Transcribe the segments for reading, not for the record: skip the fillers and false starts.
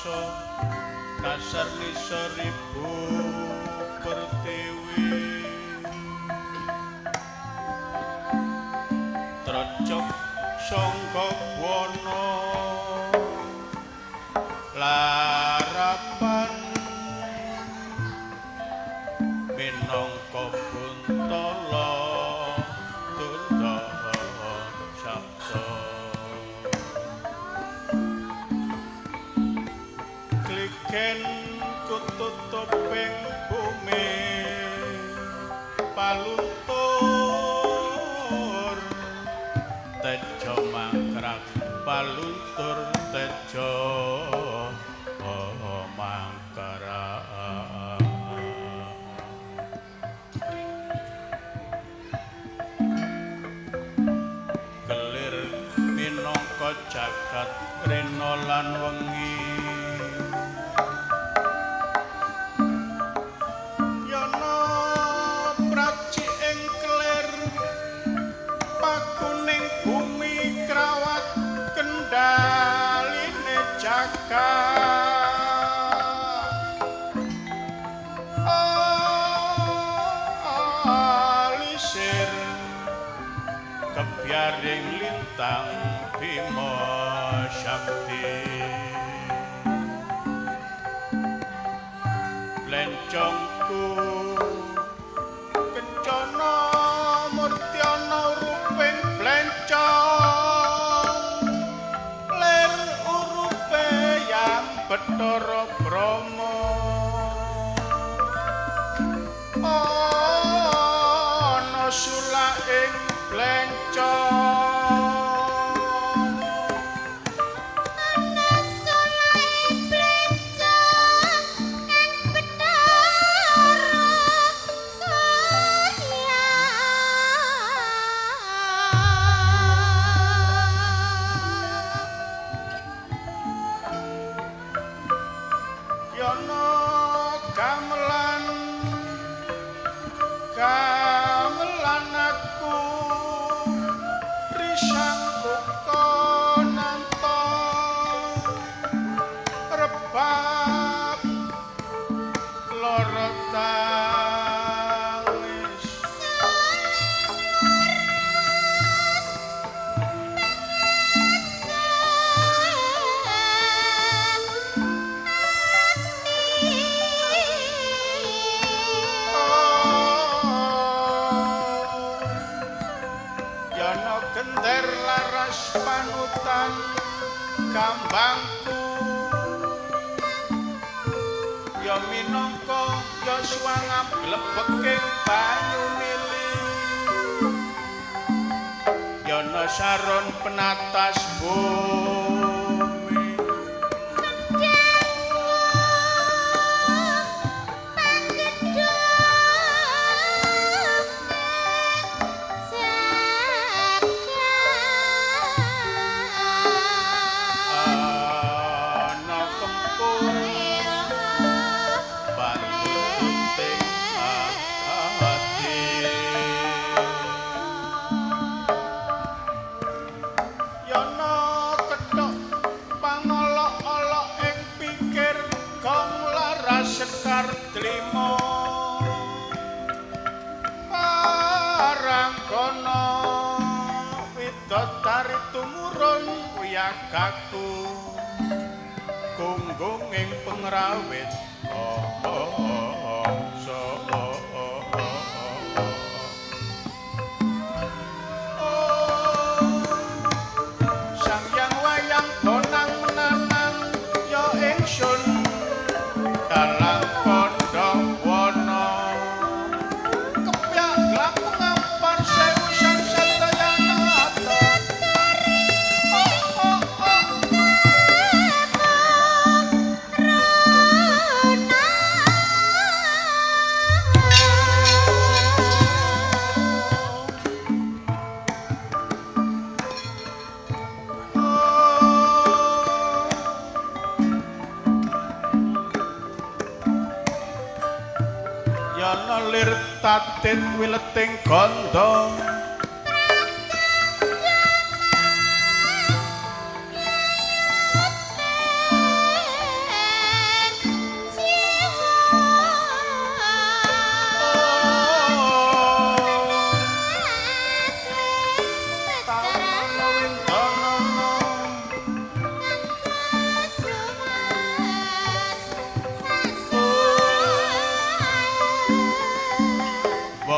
Angkasa kasar nisor ibu pertiwi Trecok sangga buana larapan minangka buntala tunda sabda kliken kututuping bumi paluntur tejo mangkrak paluntur tejo mangkrak kelir minangka jagat rena lan wengi yana praci ing kelir pakuning bumi krawat kendhaline jagat alisir kebyaring lintang Bima Sakti blencongku kencana murtyana ruping blencong lir urupe yang Bathara Brahma ana sulaing blencong Ana sulaing blencong kang Bathara Surya. Yana gamelan gamelan aku risang uga nanta rebab lara tangis Yana gender laras panutan kambangku ya minangka ya suwangap glebeking banyu mili yana saron penatas bumi ana kempul pantuting ati yana kethok pangolok-olok ing pikir gong laras sekar trima paranggana widodari tumurun wiyagaku gunggung ing pengrawit Sang Hyang Wayang bonang menanang ya ingsun dalang kandha wana kepyak glapeng ampar sewu sansadayanata. Oh, oh, oh. Yana lir tatit wileting gandha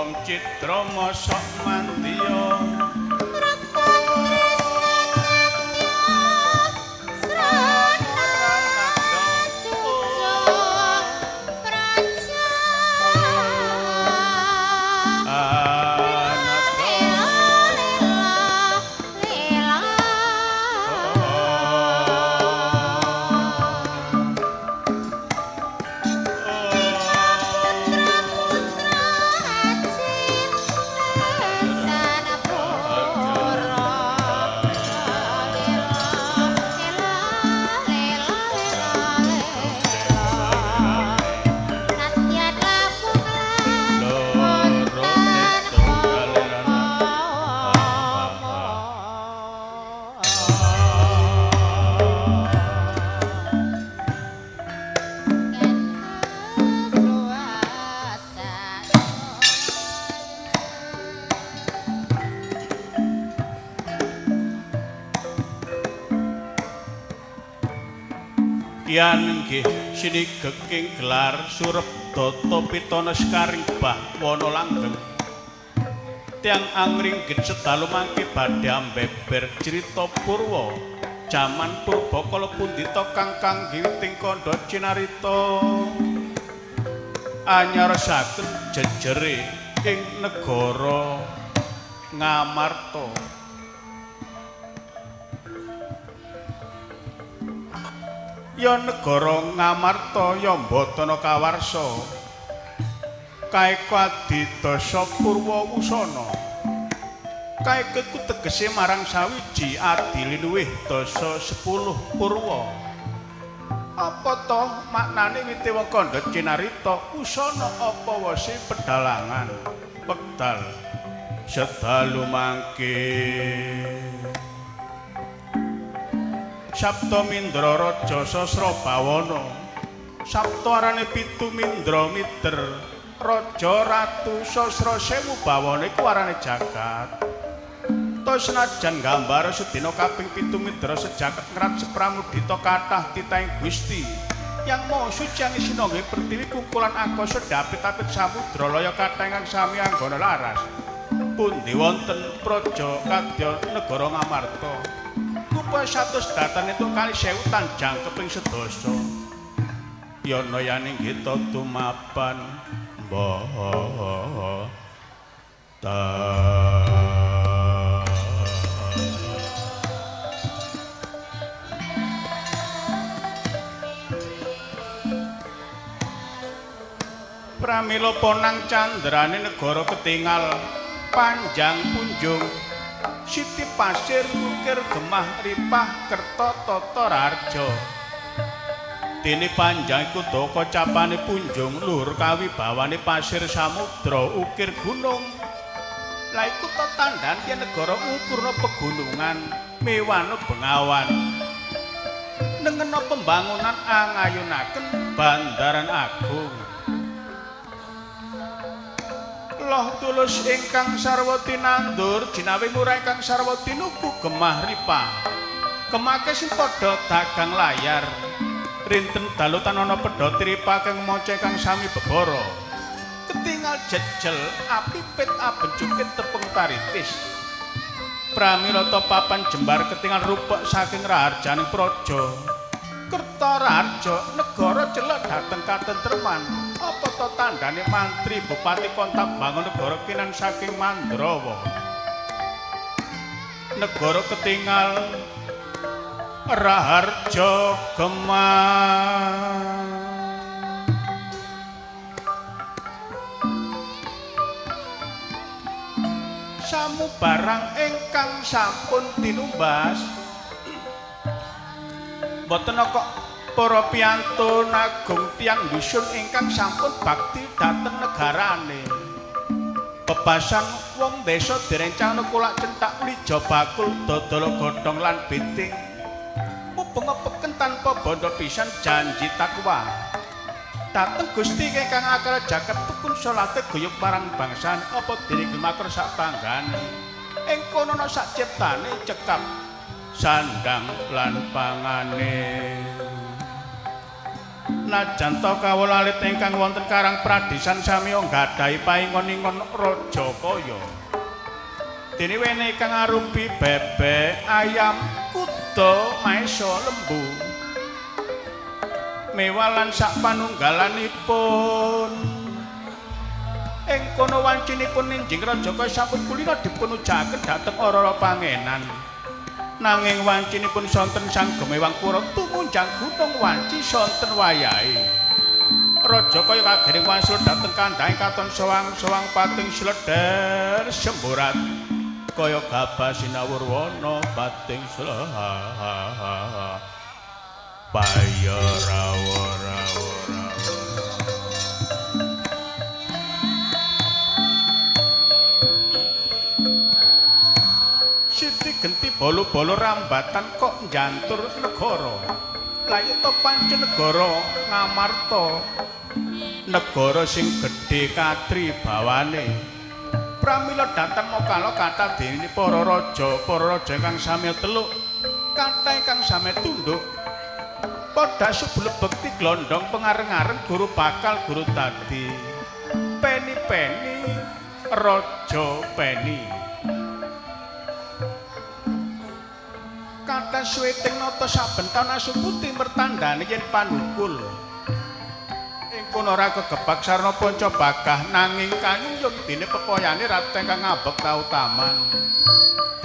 Om Citra mosok mandiya Kian nggih sinigeking gelar surep data pitana sekaring bah wana langgeng. Tiang angringgit sedalu mangke badhe ambeber crita purwa jaman purbakala pundhita kang kangge witing kandha cinarita anyaresaken jejere ing negara Ngamarta. Ya negara Ngamarta ya mbatana kawarsa kaeka adidasa purwa wusana kaeka iku tegese marang sawiji adi linuwih dasa 10 purwa. Apa to maknane wite wong kandha cinarita wusana apa wose pedalangan wekdal sedalu mangke Sabta Mindra Raja Sasrabawana Sabta arane pitu mindra mider raja ratu sasra sewu bawana iku arane jagat. Ta senajan gambar sedina kaping pitu mindra sejagat ngrat sepramudita kathah titahing Gusti Yang Maha Suci ang sinangga pertiwi kungkulan akasa dapit-apit samudra laya kathah ingkang sami anggana laras. Pundi wonten praja kadya negara Ngamarta. Rupa 100 datan itu kali sewu tanjang keping sedasa. Yana yaning kita tumapan mbata. Pramila ponang candrane negara ketingal panjang punjung siti pasir ukir gemah ripah kerta tata raharja. Dene panjang iku daka capane punjung luhur kawibawane pasir samudra ukir gunung. Lah iku to tandhan yen negara ukurna pegunungan mewana bengawan. Nengena pembangunan angayunaken bandaran agung. Loh tulus ingkang sarwa tinandur jinawi murah ingkang sarwa tinuku gemah ripah. Kemake sing padha dagang layar. Rinten dalu tanana pedha tripah kang maca kang sami bebara. Ketingal jejel apipit abencukit tepung taritis. Pramila ta papan jembar ketingal rupek saking raharjaning praja. Kerta raharja negara celek dhateng katentreman. Apa to tandhane mantri bupati kontak bangun negara kinan saking Mandrawa. Negara ketingal raharja gemah. Samu barang ingkang sampun tinumbas mboten kok para piyantun agung tiyang dusun ingkang sampun bakti dhateng negarane. Bebasan wong desa direncana kulak centak wlija bakul dodol godhong lan biting. Mubeng peken tanpa bondo pisan janji takwa. Dhateng Gusti ingkang akara jagat tukun salate guyub marang bangsan apa dene gemakra sak tanggane. Ing kono ana sak ciptane cekap sandang lan pangane. Najan ta kawula alit ingkang wonten Karang Pradisan samiya nggadahi paingon-ingon raja kaya. Dene wene ingkang arupi bebek, ayam, kuda, maesa, lembu. Mewah lan sak panunggalanipun. Ing kono wancinipun ninjing raja kaya sampun kulina dipun ujahaken dhateng ora-ora pangenan. Nanging wancinipun sonten sang gemewang pura tumunjang gunung wanci sonten wayahe. Raja kaya kagering wangsul dhateng kandhange katon sowang-sowang pating sledher semburat kaya gabah sinawur wana pating sledher. Paya rawa rawa rawa. Siti genti bolo-bolo rambatan kok njantur negara. Lah yen to pancen negara Ngamarta, negara sing gedhe kadri bawane. Pramila dhateng Mokala kathah dene para raja, para raja ingkang sami teluk, kathah ingkang sami tunduk. Padha subul bekti glondong pengareng-areng guru bakal guru dadi. Peni-peni raja peni. Kathah suwiting nata saben taun asu putih mertandane yen panukul. Ing kono ora kegebak sarana panca bagah nanging kanyuyung dene pepoyane ratu ingkang ngambek kautaman.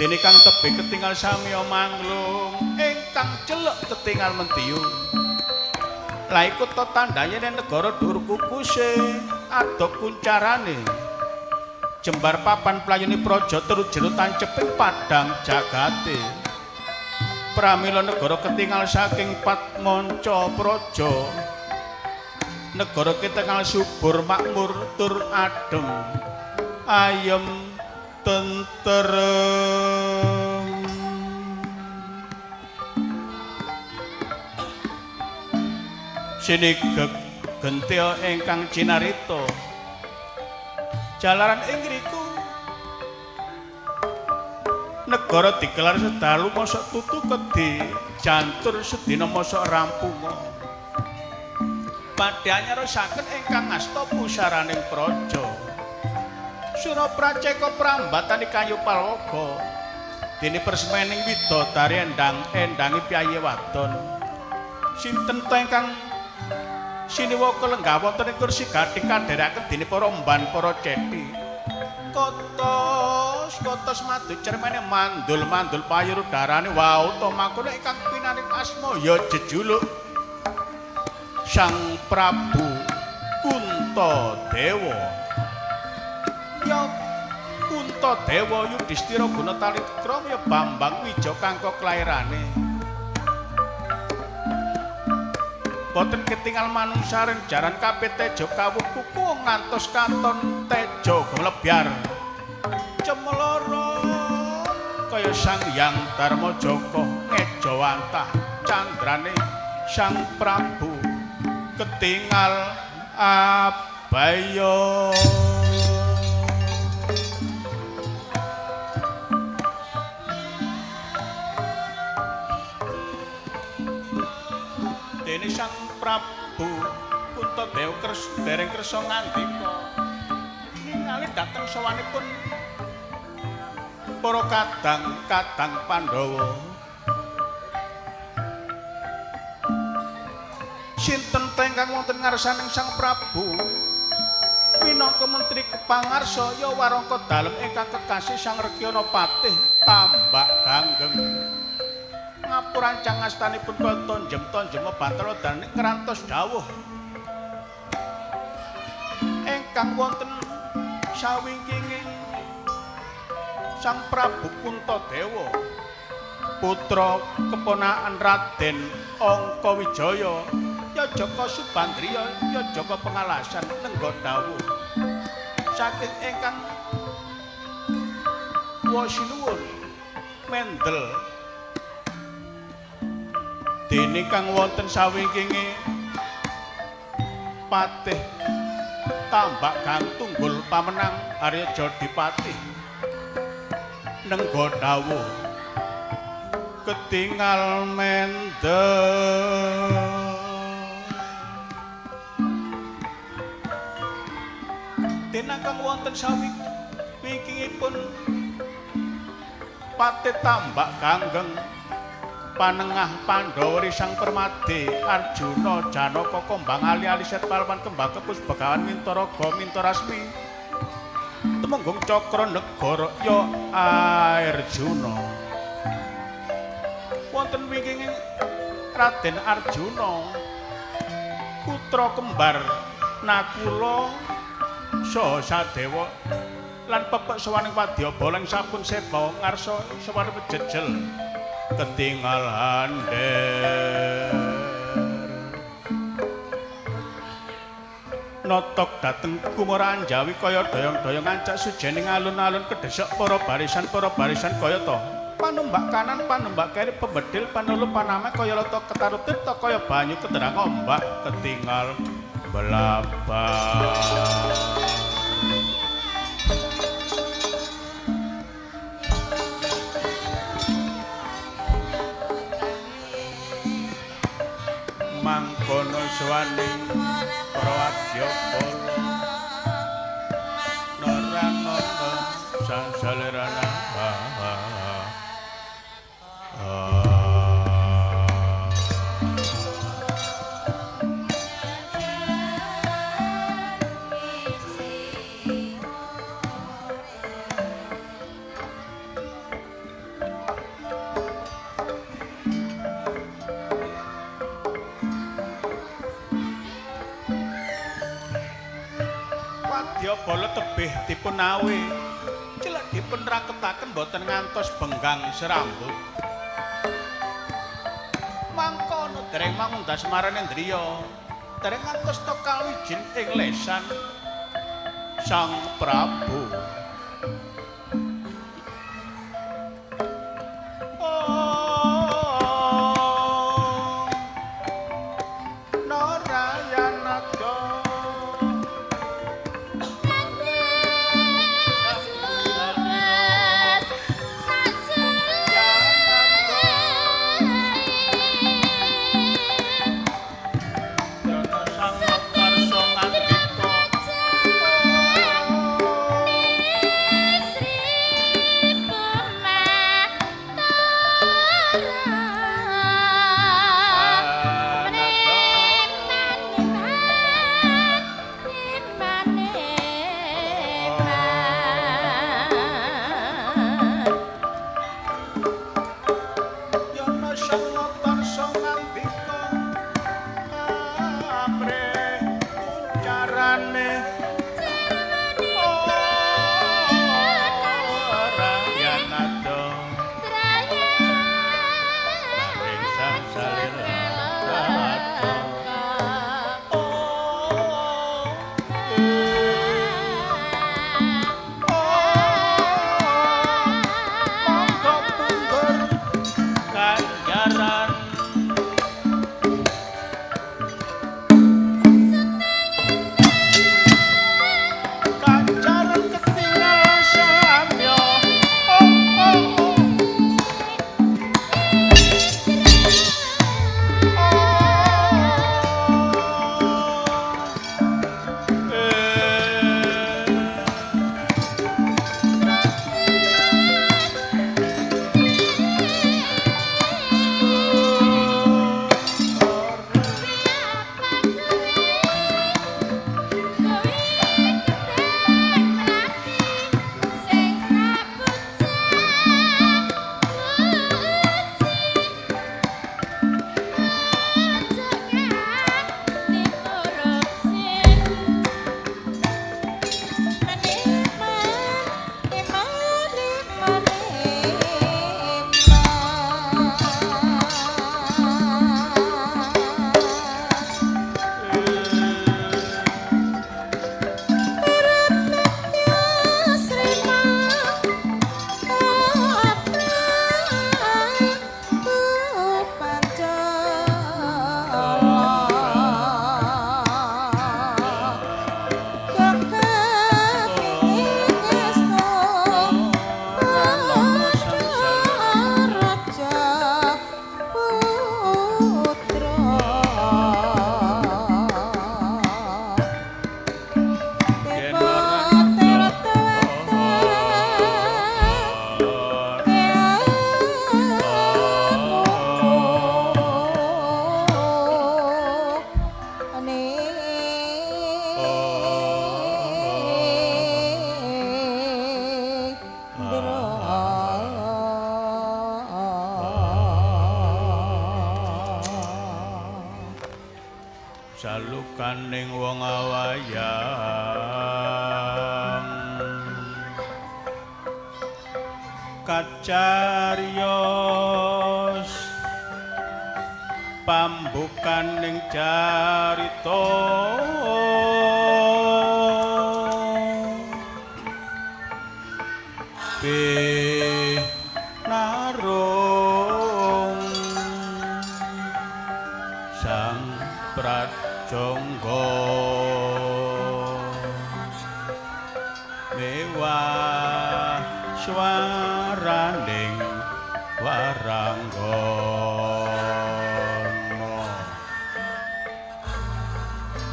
Dene kang tebih ketingal samiya manglung, ingkang celek ketingal mentiung. Lah iku to tandane yen negara dhuwur kukuse adok kuncarane. Jembar papan playune praja turu jero tanceping padhang jagate. Pramila negara ketingal saking Patmanca Praja. Negara ketingal subur makmur tur adem ayem tenterem. Sinigeg gentya ingkang cinarita. Jalaran ing ngriku negara digelar sedalu mosok tutu kedhi jantur sedina mosok rampunga. Badhe nyarosaken ingkang ngasta pusaraning praja. Sura praceka prambatane kayu palwaga. Dene persmening widodari endang-endangi piyayi wadon. Sinten ta ingkang siniwaka lenggah wonten ing kursi gading kadherekaken dene para emban para ceti. Kotos kotos madu cermene mandul-mandul payur udarane wau ta mangkono ingkang pinaring asma ya jejuluk Sang Prabu Kuntadewa. Ya Kuntadewa Yudhistira Gunatalikrama ya Bambang Wijokangka kelairane. Boten ketingal manungsaring jaran kapit tejo kawuh kuku ngantos katon tejo gemlebyar. Cemeloro kaya Sang Hyang Darmajaka ngejawantah candrane Sang Prabu ketingal abaya. Dene Sang Prabu Kuntadewa dereng kersa ngandika ningali dhateng sowanipun para kadang-kadang Pandhawa. Sinten ta ingkang wonten ngarsaning Sang Prabu minangka menteri kepangarsa ya warangka dalem ingkang kekasih Sang Rekyana Patih Tambak Ganggeng. Ngapurancang astanipun kaya tonjem-tonjem bantal dan ngrantos dawuh ingkang wonten sawingkinge Sang Prabu Kuntadewa putra keponakan Raden Angkawijaya ya Jaka Subandriya ya Jaka Pengalasan nengga dawuh saking ingkang wasinuwun mendel. Dene kang wonten sawingkinge Patih Tambak Gang Tunggul Pamenang Arya Jodipatih nengga dawuh ketingal mendel. Dene kang wonten sawi wingkingipun Patih Tambak Ganggeng panengah Pandhawa Risang Permade Arjuna Janaka Kombang Ali-ali Set Palwan Kembang Kepus Begawan Mintaraga Mintarasmi Temenggung Cakra Negara ya Arjuna. Wonten wingking Raden Arjuna putra kembar Nakula saha Sadewa lan pepek sawaning wadyabala ing sampun seba ngarsa sawarep jejel ketingal hander notok dateng kumara anjawi kaya doyong-doyong ancak sujening alun-alun kedesek para barisan kaya to panembak kanan panembak kiri pembedil panulu paname kaya lata ketarut tirta kaya banyu keterang ombak ketingal belabak. Mangkono suwaning para wadyabala naranana sasalerana. Wadyabala tebih dipun awe celak dipun raketaken boten ngantos benggang serambut. Mangkono dereng mangundas maranendriya dereng ngantos teka wijin ing lesan Sang Prabu. Sang Karsa ngandika. Pambukaning wong awayang kacariyos pambukaning carita pinarung sang prajangga mewah swaraning waranggana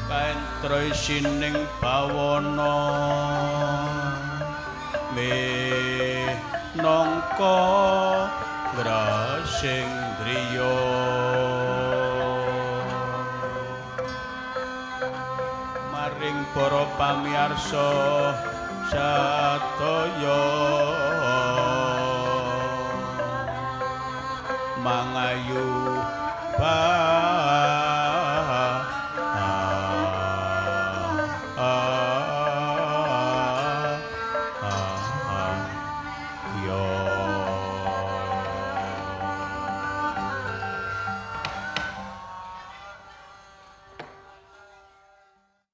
kaentra isining bawana minangka grasindriya maring para pamiyarsa sadaya mangayu bagya.